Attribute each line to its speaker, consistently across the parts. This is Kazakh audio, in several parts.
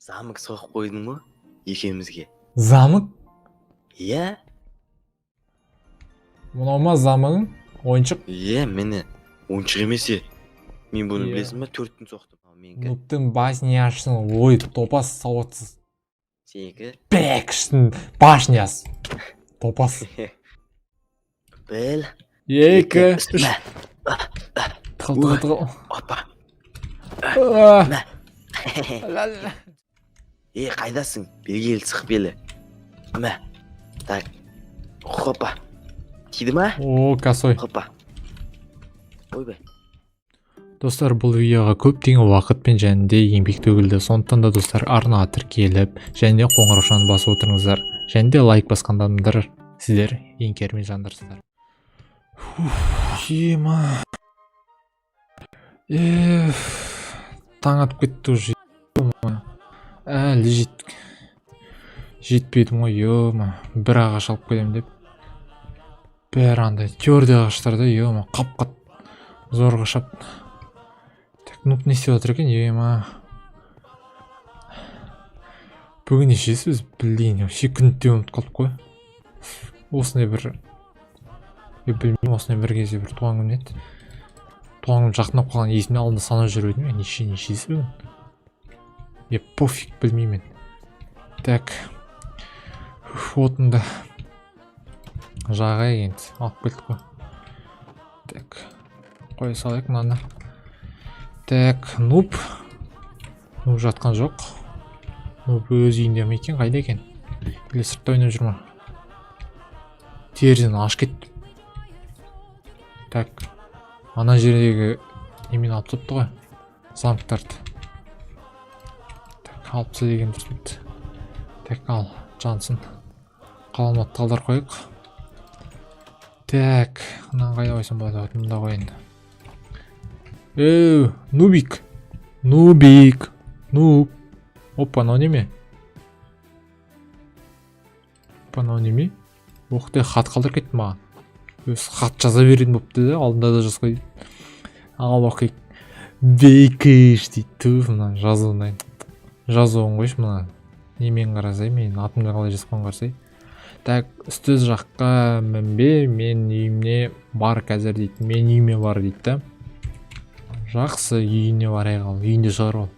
Speaker 1: Замок соғып қойдың ғой екеумізге.
Speaker 2: Замок?
Speaker 1: Иә.
Speaker 2: Мынау ма замогың? Ойыншық?
Speaker 1: Иә, міне. Ойыншық емес е. Мен бұны
Speaker 2: Иә.
Speaker 1: білесің ба, 4 күн соқтым. Ал менікі.
Speaker 2: Нубтың башнясын, ой, топас, сауатсыз.
Speaker 1: Сенікі.
Speaker 2: Бекштің башнясы. Топас.
Speaker 1: Біл.
Speaker 2: Екі, үш.
Speaker 1: Мә.
Speaker 2: Тығыл, тығыл, тығыл.
Speaker 1: Опа.
Speaker 2: А.
Speaker 1: Мә. Е, қайдасың? Бері кел, сық белі. Мә. Так. Хопа. Тиді ма?
Speaker 2: О, косой.
Speaker 1: Хопа. Ойбай.
Speaker 2: Достар, бұл видеоға көптеген уақыт пен және де еңбек төгілді. Сондықтан да, достар, арнаға тіркеліп және де қоңыраушаны басып отырыңыздар. Және де лайк басқан адамдар, сіздер ең керемет жандарсыздар. Ема. Таң атып кетті уже. Әлі жетпедім ғой, ема. Бір ағаш алып келемін деп. Бәрі андай твердый ағаштар да, ема, қап-қат зорға шап. Так, нуб не істеп жатыр екен, ема? Бүгін нешесі біз, блин, вообще күнді де ұмытып қалдық қой. Осындай бір, е, білмеймін, осындай бір кезде бір туған күн еді. Туған күн жақындап қалған есімде, алдында санап жүріп едім, нешесі бүгін? Е, пофиг, білмеймін. Так, отынды жағайық енді, алып келдік қой. Так, қоя салайық мынаны. Так, нуб. Нуб жатқан жоқ. Нуб өз үйінде ме екен, қайда екен? Или сыртта ойнап жүр ма? Терезені ашып кетті. Так, ана жердегі немені алып тастапты ғой, замктарды. Так, алып таста деген дұрыс бопты. Так, ал, жансын. Қаламды талдар қояйық. Так, мынаны қайда қойсам болады? Мында қояйын. Эу, нубик. Нубик. Нуб. Опа, мынау неме? Опа, мынау неме? Ох ты, хат қалдырып кетті маған. Өз хат жаза беретін болыпты да, алдында да жазып қойды. Ал, оқиық. Бекіш дейді. Түф, мына жазуын. Жазуын қойшы мына. Немен қарасай, мен атымды қалай жазып қойған қарасай. Так, үсті жаққа мінбе, мен үйіме бар қазір дейді. Мен үйіме бар дейді да. Жақсы, үйіне барайық ал. Үйінде шығар ол.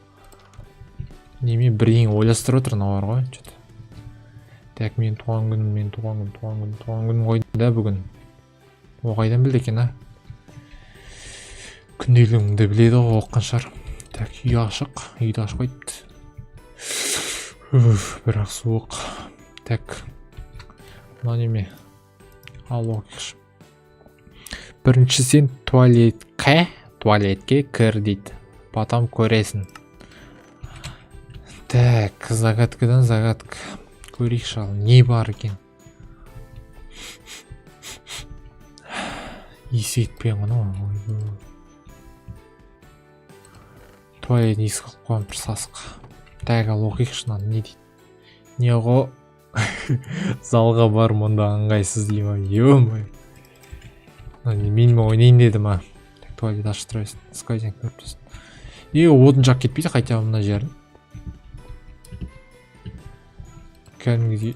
Speaker 2: Неме бірдеңе ойластырып отыр мынау бар ғой, чё-то. Так, мен туған күнім, мен туған күн, туған күн, туған күнім ғой да бүгін. О, қайдан білді екен, а? Күнделігімді біледі ғой, оқыған шығар. Так, үй ашық, үйді ашып қойыпты. Уф, бірақ суық. Так, мынау неме? Ал, оқиықшы. Бірінші сен туалетке кір дейді. Потом көресің. Так, загадкадан загадка. Көрейікші ал, не бар екен? Иісі кетпеген ғой, ойбой. Туалет иіс қылып қойған бір сасық. Так, ал оқиықшы мынаны, не дейді? Не ғой? Залға бар, мұнда ыңғайсыз дей ма? Ё-моё. Мына не, менімен ойнайын деді ма? Так, туалет ашып тұра берсін. Сквозняк көріп тұрсың. Е, отын жағып кетпейді хотя бы мына жерін. Кәдімгідей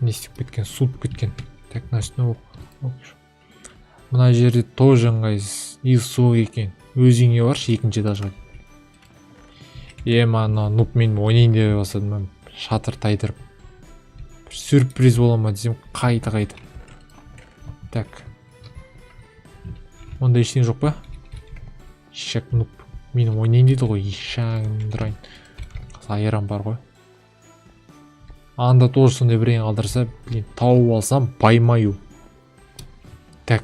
Speaker 2: не істеп кеткен, суып кеткен. Так, мына үстіне оқиықшы. Мына жерде тоже ыңғайсыз. И суық екен. Өз үйіңе баршы, екінші этажға. Е, ана нуб мен ойнайын деп бастадым ба? Шатыр тайдырып. Бір сюрприз бола ма десем, қайта қайта. Так. Онда ештеңе жоқ па? Ишак нуб. Мені ойнайын дейді ғой, ишагындырайын. Қазір айран бар ғой. Анда тоже сондай бірдеңе қалдырса, блин, тауып алсам, поймаю. Так.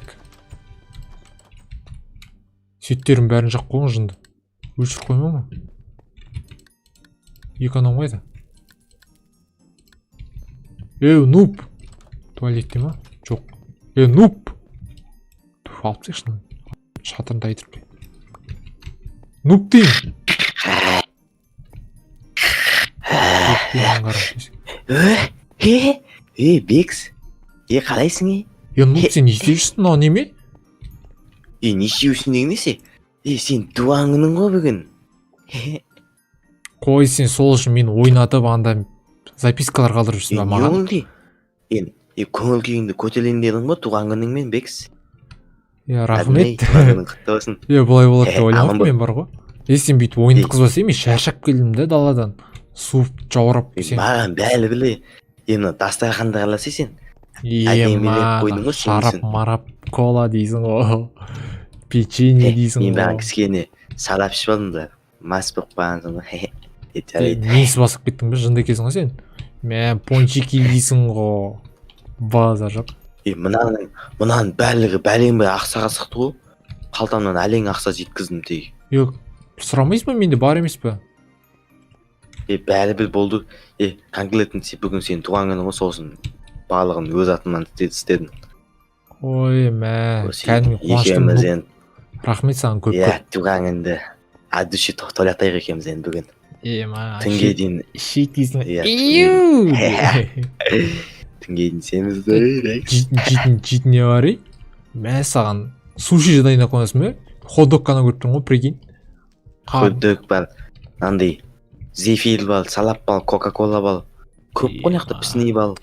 Speaker 2: Сүттердің бәрін жақ қойған жынды. Өшіріп қойма ма? Екі анау қайда? Ей, нуб! Туалетте ма? Жоқ. Ей, нуб! Түф, алып тастайықшы мынаны. Шатырын тайдырып. Нуб деймін.
Speaker 1: Е, Бекс. Е, қалайсың, е?
Speaker 2: Е, нуб, сен не істеп жүрсің, мынау неме?
Speaker 1: Е, не істеп жүрсің деген несі? Е, сен туған күнің ғой бүгін.
Speaker 2: Қой, сен сол үшін мені ойнатып, анда запискалар қалдырып
Speaker 1: Е,
Speaker 2: жүрсің ба
Speaker 1: не
Speaker 2: маған?
Speaker 1: болды? Енді көңіл күйіңді көтерейін дедің ғой туған күніңмен, Бекс.
Speaker 2: Е, рахмет.
Speaker 1: Туған күнің құтты болсын.
Speaker 2: Е, бұлай болады деп
Speaker 1: Е, аман
Speaker 2: ойламаппын
Speaker 1: бол.
Speaker 2: мен бар ғой. Е, сен бүйтіп ойнатқызбасаң, мен шаршап келдім да даладан, суып жаурап.
Speaker 1: Е,
Speaker 2: Сен
Speaker 1: маған бәрі біле. Енді дастарханды қаласа сен әдемілеп қойдың
Speaker 2: ема
Speaker 1: ғой сен
Speaker 2: шарап
Speaker 1: өзің.
Speaker 2: Марап, кола дейсің ғой, печенье дейсің
Speaker 1: Мен маған
Speaker 2: ғой.
Speaker 1: Кішкене шарап ішіп алдым да, мас болып қалғансың ғой. Е, жарайды.
Speaker 2: Несі, басып кеттің бе? Жынды екенсің ғой сен. Мә, пончики дейсің ғой, базар жоқ.
Speaker 1: Е, мынаның барлығы бәленбай ақшаға шықты ғой. Қалтамнан әлең ақша жеткіздім тегі.
Speaker 2: Е, сұрамайсың ба? Менде бар емес пе?
Speaker 1: Е, бәрібір болды. Е, конкретно сен бүгін, сенің туған күнің ғой, сосын барлығын өз атымнан істедім.
Speaker 2: Ой, мә,
Speaker 1: Осы
Speaker 2: кәдімгі қуаныштымын.
Speaker 1: екеуміз енді.
Speaker 2: Рахмет саған көп
Speaker 1: Иә,
Speaker 2: көп.
Speaker 1: Туған күнді от души тойлатайық екеуміз енді бүгін.
Speaker 2: Ема.
Speaker 1: Түнге дейін.
Speaker 2: Шейт дейсің.
Speaker 1: Иә.
Speaker 2: Иу.
Speaker 1: Түнге дейін семіз де.
Speaker 2: Жейтін не бар? Ей, мә, саған суши дайындап қоясың ба? Хот дог қана көріп тұрмын ғой, прикинь.
Speaker 1: Хот дог бар, мынандай зефир бар, салат бар, кока кола бар, көп қой мына жақта.
Speaker 2: Ема.
Speaker 1: Пісни бар.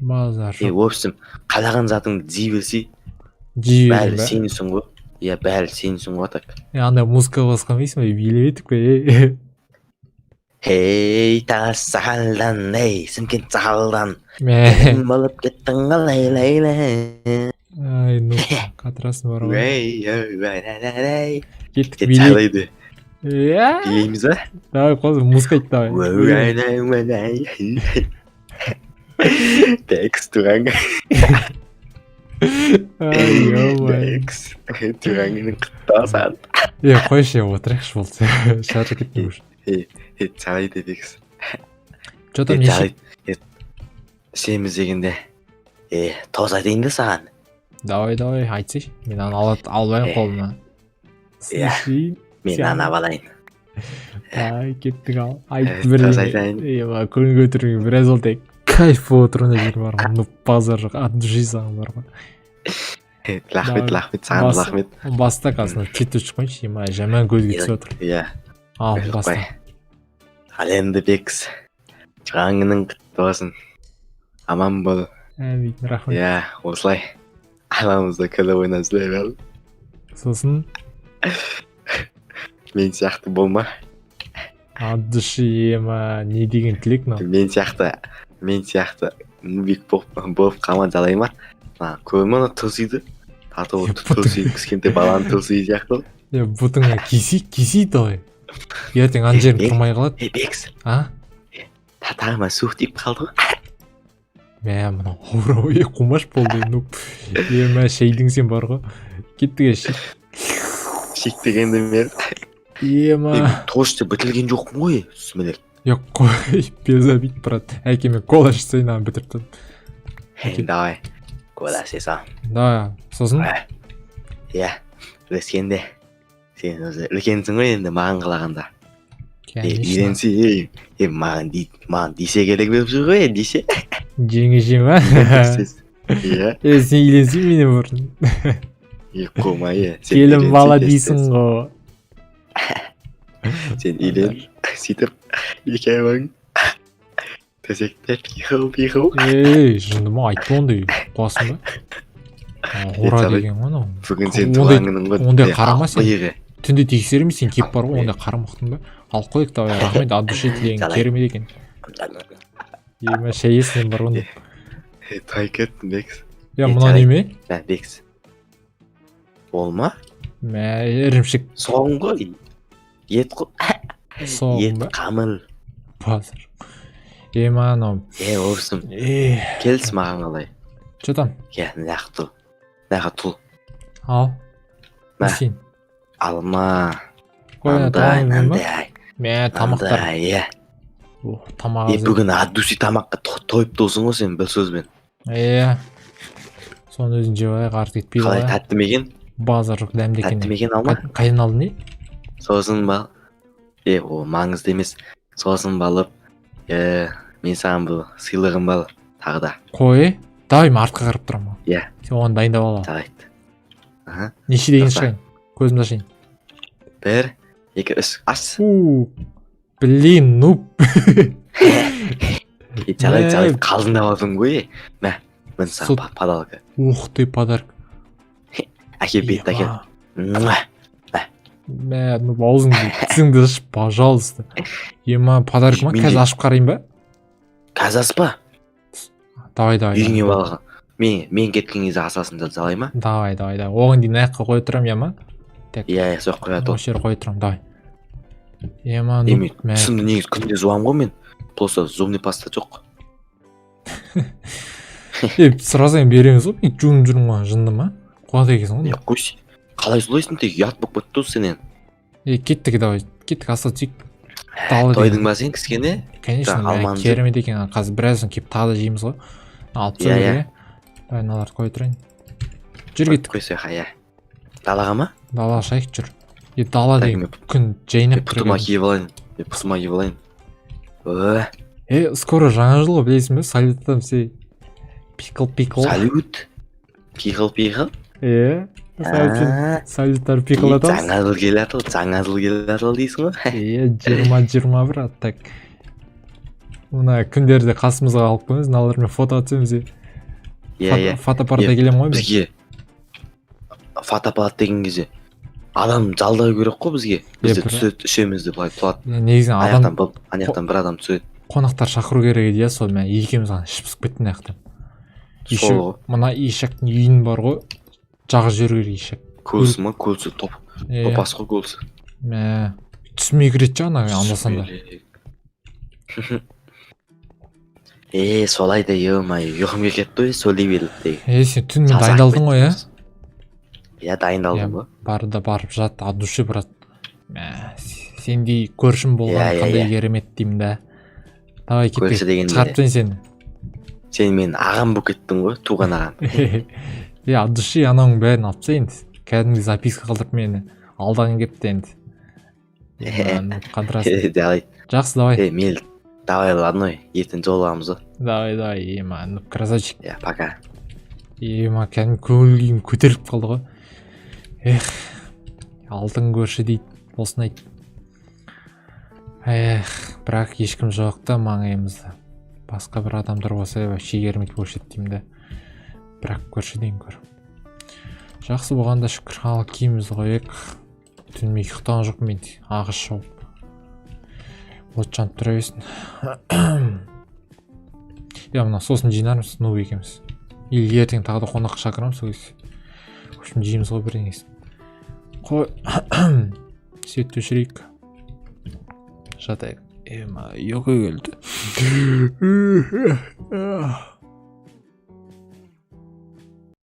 Speaker 2: Базар
Speaker 1: Е,
Speaker 2: жоқ.
Speaker 1: в общем, қалаған затыңды жей берсей.
Speaker 2: Жей
Speaker 1: Бәрі
Speaker 2: берейін ба?
Speaker 1: сенсің ғой, иә, бәрі сенсің ғой, так.
Speaker 2: Е, андай музыка басқан емессің ба, билеп едік пе, е?
Speaker 1: Хей, тас сахалдан, ей, Шымкент сахалдан.
Speaker 2: Мә.
Speaker 1: Болып кеттің қалай, лай лай.
Speaker 2: Ай, ну қатырасың бар ғой.
Speaker 1: Ей, ей, ей, ей, ей.
Speaker 2: Кеттік,
Speaker 1: Кет.
Speaker 2: билейік.
Speaker 1: Жарайды.
Speaker 2: Иә.
Speaker 1: Билейміз ба?
Speaker 2: Давай, қос, музыка айт, давай.
Speaker 1: Ой, ай, ай, ай. Текст, туған
Speaker 2: Ай, ё.
Speaker 1: Текст, туған күнің құтты болсын.
Speaker 2: Е, қойшы, е, отырайықшы, болды, шаршап кеттім уже.
Speaker 1: Е, жарайды, Бекс.
Speaker 2: Че там?
Speaker 1: Е,
Speaker 2: Неше?
Speaker 1: жарайды. Е, ішеміз дегенде, е, тост айтайын да саған.
Speaker 2: Давай, давай, айтсайшы, мен аны алып алайын
Speaker 1: Е.
Speaker 2: қолыма.
Speaker 1: Иә.
Speaker 2: Слушай.
Speaker 1: Мен ана алайын.
Speaker 2: Ай, кеттік, ал, айт.
Speaker 1: Е,
Speaker 2: Бір
Speaker 1: тост айтайын.
Speaker 2: Ема, көңіл көтеруге біраз болды, кайф болып отыр мына жер бар ғой. Ну, базар жоқ, от души саған бар ғой.
Speaker 1: Е, рахмет.
Speaker 2: Давай.
Speaker 1: Рахмет саған. Рахмет.
Speaker 2: Баста, қазір цвет өшіріп қояйыншы, ема, жаман көзге түсіп отыр.
Speaker 1: Иә.
Speaker 2: Ал, баста.
Speaker 1: Қой. Ал енді, Бекс, туған күнің құтты болсын, аман бол.
Speaker 2: Әмин, рахмет.
Speaker 1: Иә, осылай арамызда күліп ойнап жүре бер.
Speaker 2: Сосын?
Speaker 1: Мен сияқты болма.
Speaker 2: От души, ема, не деген тілек мынау?
Speaker 1: Мен сияқты нубик болып қалма, жалай ма? Мына көрме, ана тырсиды тату.
Speaker 2: Е,
Speaker 1: Тырсиды, кішкентай баланың тырсиы сияқты.
Speaker 2: Е, бұтыңа киси, киси, давай, ертең ана жерің
Speaker 1: Е,
Speaker 2: тұрмай қалады.
Speaker 1: Е, Бекс.
Speaker 2: А?
Speaker 1: Тағыма суық тиіп қалды ғой.
Speaker 2: Мә, мынау ауру, е, қумаш болды. Ну, е, мә, шайдың сен бар ғой, кеттік, е, шей.
Speaker 1: Шек дегенде мен
Speaker 2: Ема.
Speaker 1: Тосты бітірген жоқпын ғой, сүмелек.
Speaker 2: Е, қой, без обид, брат, әкеме кола ішсей, мынаны бітіріп тастадым. Окей.
Speaker 1: Давай, кола іше сал.
Speaker 2: Да, сосын?
Speaker 1: Иә, өскенде сен өзі үлкенсің ғой енді маған қалағанда. Е,
Speaker 2: Конечно.
Speaker 1: үйленсе, ей, е, маған десе керек болып жүр ғой, е, десе.
Speaker 2: Жеңеше ма?
Speaker 1: Иә.
Speaker 2: Е, сен үйленсең менен бұрын.
Speaker 1: Е, қойма, е, сен
Speaker 2: Келін
Speaker 1: үйленсең
Speaker 2: бала
Speaker 1: тез,
Speaker 2: дейсің
Speaker 1: тез.
Speaker 2: ғой.
Speaker 1: Сен үйлен, сөйтіп екеуің төсекте пиғыл пиғыл.
Speaker 2: Ей, жынды ма, айтпа ондай, қуасың ба? Ура
Speaker 1: жарайды.
Speaker 2: деген ғой анау.
Speaker 1: Бүгін сен туған күнің ғой.
Speaker 2: Ондай
Speaker 1: Е,
Speaker 2: қарама сен.
Speaker 1: иығы.
Speaker 2: Түнде тексеремін, сен келіп бар ғой, ондай қарама, ұқтың ба? Алып қояйық, давай, рахмет, от души, тілегің
Speaker 1: Жарайды.
Speaker 2: керемет екен. Ема, шай есің бар онда.
Speaker 1: Е, той кеттім, Бекс.
Speaker 2: Е,
Speaker 1: Е,
Speaker 2: мынау
Speaker 1: жарайды.
Speaker 2: неме?
Speaker 1: Мә, Бекс, ол ма?
Speaker 2: Мә, ірімшік.
Speaker 1: Соғым ғой, ет қой.
Speaker 2: Соғым
Speaker 1: Ет
Speaker 2: ба?
Speaker 1: қамыр.
Speaker 2: Базар, ема, анау.
Speaker 1: Е, в общем,
Speaker 2: Е.
Speaker 1: келіс маған қалай.
Speaker 2: Че там?
Speaker 1: Е, мына жаққа тұр, мына жаққа тұр.
Speaker 2: Ал.
Speaker 1: Мә.
Speaker 2: Сен
Speaker 1: Алма.
Speaker 2: қой ана.
Speaker 1: Мынандай.
Speaker 2: Тамағың ма?
Speaker 1: Мынандай.
Speaker 2: Мә, тамақтар.
Speaker 1: Мынандай, иә.
Speaker 2: О, тамақ
Speaker 1: Е,
Speaker 2: аз.
Speaker 1: бүгін от души тамаққа тойып тұрсың ғой сен, бір сөзбен.
Speaker 2: Иә, соны өзің жеп алайық, артық етпей
Speaker 1: Қалай,
Speaker 2: қалайық.
Speaker 1: тәтті ме екен?
Speaker 2: Базар жоқ, дәмді екен.
Speaker 1: Тәтті ме екен, алма?
Speaker 2: Қайдан алдың, не?
Speaker 1: Сосын бал, е, ол маңызды емес. Сосын балып, е, мен саған бұл сыйлығым бар тағы да.
Speaker 2: Қой, давай, мен артқа қарап тұрамын.
Speaker 1: Иә.
Speaker 2: Сен оған дайындап ал.
Speaker 1: Жарайды, аха.
Speaker 2: Неше деген?
Speaker 1: Тоқта.
Speaker 2: Шығайын, көзімді ашайын.
Speaker 1: Бір, екі, үш, аш.
Speaker 2: У. Блин, ну.
Speaker 1: Е, жарайды, жарайды.
Speaker 2: Мә.
Speaker 1: Қалжыңдап алдым ғой. Мә, міне саған подарка.
Speaker 2: Ух ты, подарок.
Speaker 1: Әкел, бетті әкел.
Speaker 2: Ема.
Speaker 1: Муа.
Speaker 2: Мә, ну, аузыңды, тісіңді ашып, пожалуйста. Ема, подарок ма?
Speaker 1: Менде-
Speaker 2: Қазір ашып қарайын ба?
Speaker 1: Қазір аспа.
Speaker 2: Давай, давай.
Speaker 1: Үйіңе
Speaker 2: Давай.
Speaker 1: барған мен кеткен кезде асасың да салай ма?
Speaker 2: Давай, давай, давай. Оған дейін аяққа қоя тұрамын, иә ма? Так.
Speaker 1: Иә, сол қоя тұр.
Speaker 2: Осы жерге қоя тұрамын, давай. Ема, ну.
Speaker 1: Е, мен
Speaker 2: Мә.
Speaker 1: тісімді негізі күнде жуамын ғой мен, просто зубный паста жоқ.
Speaker 2: Е, сразу енді береміз ғой, мен жуынып жүрмін ғой, жынды ма? Қуады екенсің
Speaker 1: Е,
Speaker 2: ғой.
Speaker 1: қойшы, қалай солайсың, тек ұят болып кетті ғой сенен.
Speaker 2: Е, кеттік, давай, кеттік, аса түсейік. Дала
Speaker 1: Тойдың
Speaker 2: деген.
Speaker 1: ба сен кішкене?
Speaker 2: Конечно,
Speaker 1: Так,
Speaker 2: мә,
Speaker 1: алманы жеп.
Speaker 2: керемет екен. Қазір біраздан келіп тағы да жейміз ғой. Алып тастау
Speaker 1: Иә,
Speaker 2: керек,
Speaker 1: иә.
Speaker 2: иә. Давай, мыналарды қоя тұрайын. Жүр, кеттік.
Speaker 1: Қойсай, иә, далаға ма?
Speaker 2: Далаға шығайық, жүр. Е, дала
Speaker 1: Так,
Speaker 2: деген
Speaker 1: мен
Speaker 2: күн жайнап
Speaker 1: мен
Speaker 2: тұр
Speaker 1: пұтыма
Speaker 2: екен.
Speaker 1: киіп алайын, мен пұтыма киіп алайын. Ө.
Speaker 2: Е, скоро жаңа жыл ғой, білесің бе? Салют атамыз, ей. Пикл, пикл.
Speaker 1: Салют, пиқыл, пиқыл.
Speaker 2: Е, салют, салюттар, пикл атамыз.
Speaker 1: Жаңа жыл келе жатыр, жаңа жыл келе жатыр дейсің ғой.
Speaker 2: Е, 2021, так. Мына күндерді қасымызға алып қоямыз, мыналармен фото түсеміз, е.
Speaker 1: Иә, иә.
Speaker 2: Фотоаппаратта
Speaker 1: Е,
Speaker 2: келемін ғой мен.
Speaker 1: Бізге фотоаппарат деген кезде адам жалдау керек қой бізге. Бізді түсіреді, үшеумізді былай тұрады.
Speaker 2: Е, негізінен
Speaker 1: Ана
Speaker 2: адам
Speaker 1: жақтан бір, ана жақтан бір адам түсіреді.
Speaker 2: Қонақтар шақыру керек еді, иә, сол мә, екеуміз ғана ішіп пысып кетті мына жақтан. Еще
Speaker 1: Сол ғой.
Speaker 2: мына ешектің үйін бар ғой, жағып жіберу керек ешек.
Speaker 1: Көлсі ма, көлсі топ.
Speaker 2: Е.
Speaker 1: Топас қой көлсі.
Speaker 2: Мә, түсіме кіреді ше ана анда санда.
Speaker 1: Е, солай да, е мое, ұйқым келіп кетті ғой сөйлей беріп деген.
Speaker 2: Е, сен түнімен
Speaker 1: Сазайып
Speaker 2: дайындалдың ғой, иә?
Speaker 1: кеттім. Иә, дайындалдым ғой.
Speaker 2: Бар да, барып жат, от души, брат. Мә, сендей көршім болған
Speaker 1: Иә, иә,
Speaker 2: қандай
Speaker 1: иә.
Speaker 2: керемет деймін да. Давай,
Speaker 1: Көрші
Speaker 2: кеттік,
Speaker 1: дегенде
Speaker 2: шығарып тастайын сені.
Speaker 1: Сен менің ағам болып кеттің ғой, туған ағам.
Speaker 2: Е, от души, анауың бәрін алып таста енді, кәдімгідей записка қалдырып, мені алдағың келіпті енді. Ема, қадырасың.
Speaker 1: Жарайды.
Speaker 2: Жақсы, давай.
Speaker 1: Е, мейлі, давай, родной, ертең жолығамыз ғой.
Speaker 2: Давай, давай, ема, ну, красавчик.
Speaker 1: Иә, пока.
Speaker 2: Ема, кәдімгі көңіл күйім көтеріліп қалды ғой. Эх, алтын көрші дейді, осыны айт. Эх, бірақ ешкім жоқ та маңайымызда. Басқа бір адамдар болса, вообще керемет болушы еді деймін да. Бірақ көршіден көр жақсы болғанда шүкір. Ал киімімізді қояйық. Түнімен ұйықтаған жоқпын мен, ағаш шауып, от жанып тұра берсін. Иә, мына сосын жинармыз, ну, екеуміз, или ертең тағы да қонақ шақырамыз сол кезде. В общем, жейміз ғой бірдеңесін. Қой, свет өшірейік, жатайық. Ема, ұйқы келді.